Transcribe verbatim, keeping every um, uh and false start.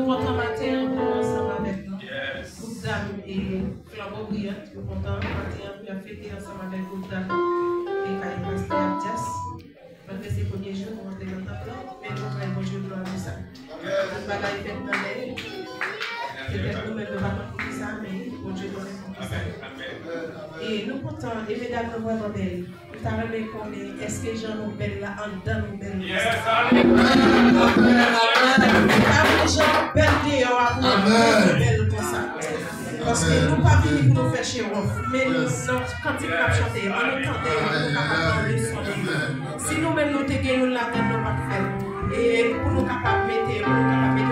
Nou kontan maten an pou nou ansanm avèk nou. Gwoup dam e Flanbo Briyan, yo kontan maten an pou y ap fete ansanm avèk gwoup dam e kay pastè Abdias. Malgre se premye jou nou antre nan tanp lan, men nou bay Bondye glwa pou sa. Tout bagay fèt nan lè. Petèt nou menm nou pa konn poukisa, men Bondye konnen poukisa. E nou kontan, e medam nou vrèman bèl. M ta renmen konnen èske jan nou bèl la anndan nou bèl konsa. Amèn, amèn, amèn. M ta renmen jan nou bèl deyò a pou nou bèl konsa. Paske nou pa vini pou nou fè show off, men nou nan kantik n ap chante, an nou tande yo pou nou kapab pran leson de yo. Si nou menm nou te gen youn ladan nou pa t fè l, e pou nou kapab mete, pou nou kapab mete